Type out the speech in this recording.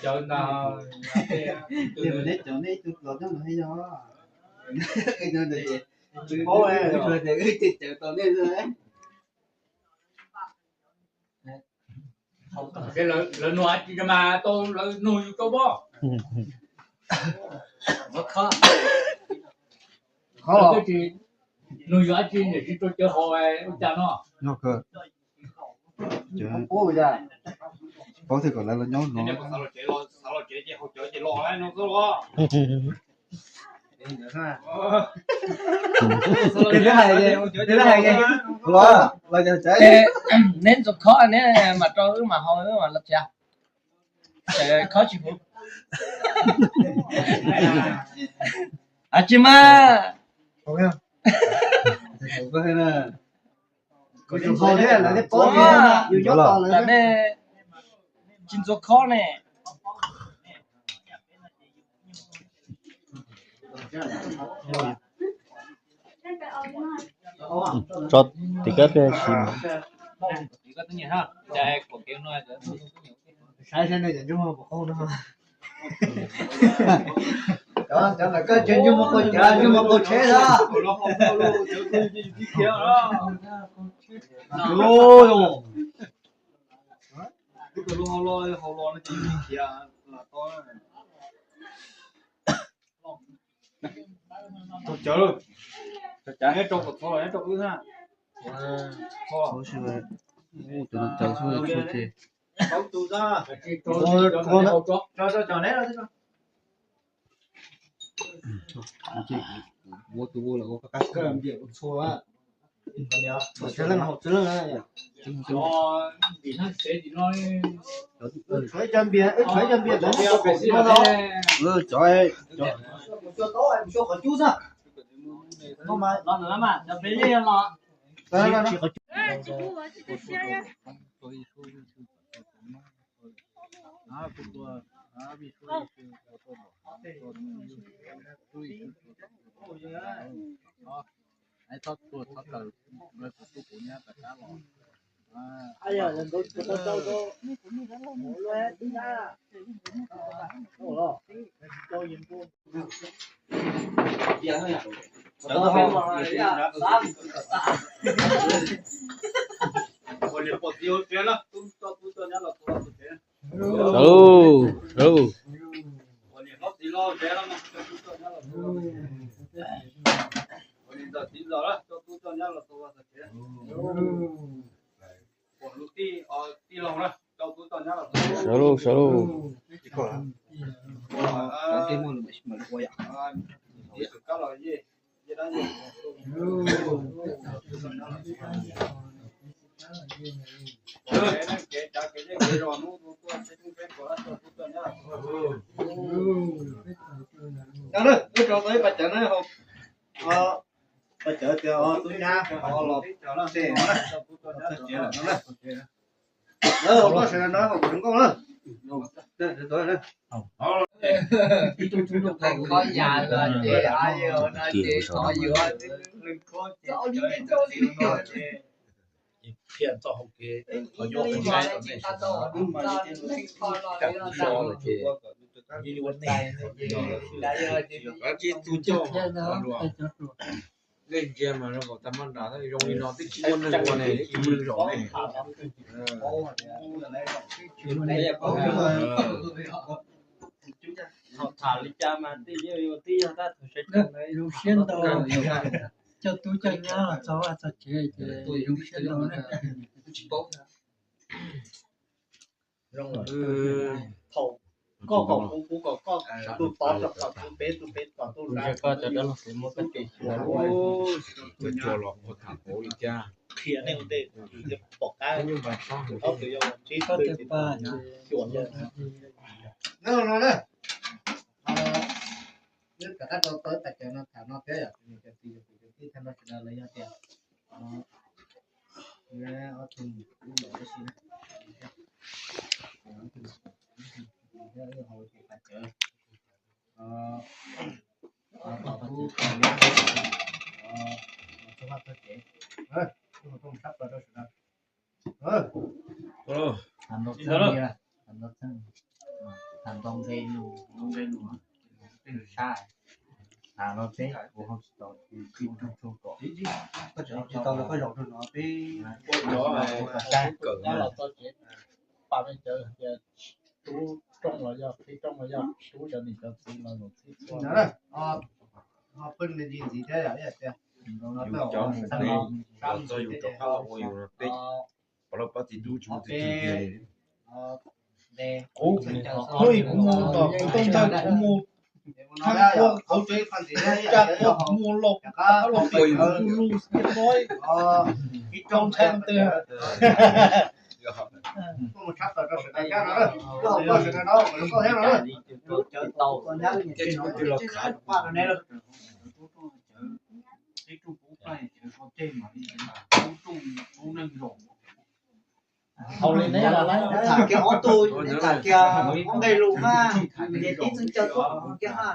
Cawv ntag. Neb cov neb ib tug los nyob no thiab yog. Paub tias wb ces cawv tos nej xwb. Lawv nug dab tsi mas tau lawv nug yus rau pob. Twb tsis nug yus dab tsi niam tsis rau cawv haus ua cas no. Paub thiaj kom lawv los nyob no. Neb ntxuav khob neb mam rau wb mam haus wb mam los tsev. Khob tsis puv. Ab tsis mas. Nej tsis ntxuav khob ne. Tso tim kab peb si. Cov ntawm koj tsev ntsej muag qaug tsheb na. Cov rau kom txog los neb rau wb na. Cov no cawv xwb txhua ces. Tso tso neb. Ua tus ua lawm ua qab qab txhua. Tsis leej haus tsis leej. Tshuav ib co npias, tshuav ib co npias tod. Cov, cov, cov qhov cub xwb. Saludos, saludos. Saludos, saludos. Wb rau tau ib pas cawv na, pas cawv tias tub nyab los txog tsev lawm no na. Lawv hauv koj sawv daws nrog hauv kuv nkauj na. Qhia txoj hauv kev qhov nyob qhov ntshai rau nej sawv daws, kam tsis so los ces yeej ua neej, tsis tu coj. Nej ntsia mas zoo nkaus tag mab nram zoo li no twb tsis muaj neeg ua ne, tsis muaj neeg zaum ne. Thaum tham li cas mas twb yog tab tom zoo siab ntau, coj tub coj nyab los txog vaj txog tsev ces zoo siab ntau na. Thaum koj kom kuv, kuv kom koj, tus tod kom kuv, peb tus peb kom tus, koj cov dab laug pem muab koj tus xyuas, tus cua los ua tham pauv li cas, qhia nej ua ntej, pom qab, tus tod tus yau tsis tau tias pa xyuas. Wb rov qab rau tau ib pas cawv no tham no thiab yom, cov tij cov kwv cov tij thaj no sawv daws los yog tias ob tug ib yam tab sis na, ob tug ib yam tab sis na, wb hauv ces pas cawv, tos tub tos nyab, txog vaj txog tsev, wb hauv rooj sab plaws rau sawv daws. Txheej, tham ntau nqe lus, ntau nqe lus, tej lus sab, tham los teb kuv ho tsis tau, tsis tau lawv koj zaum rau no peb ua cov kawm los txog tsev, pab peb cov tias tub rooj los yog qhib rooj los yog tub cov niam cov txiv los zaum txhib txhua. Ho peb ntxiv thiab yom, ib yam tias yus cov mus teb los txog yus rov qab los ua yus no peb pov laj pab txiv tub tsis muaj txiv tub tiag li. Kuv, kuv mus tom kuv tau ntawd kuv mus thab qhuas qhov tsev, tsa qhuas kuv mus los, los pem kuv lug lug no, ib tsoom ntshai tiag. Hauv li neb los lawv tham kiag ob tug, neb tham kiag ob nqe lus mas, ces tib txheej caw tuaj kiag ha.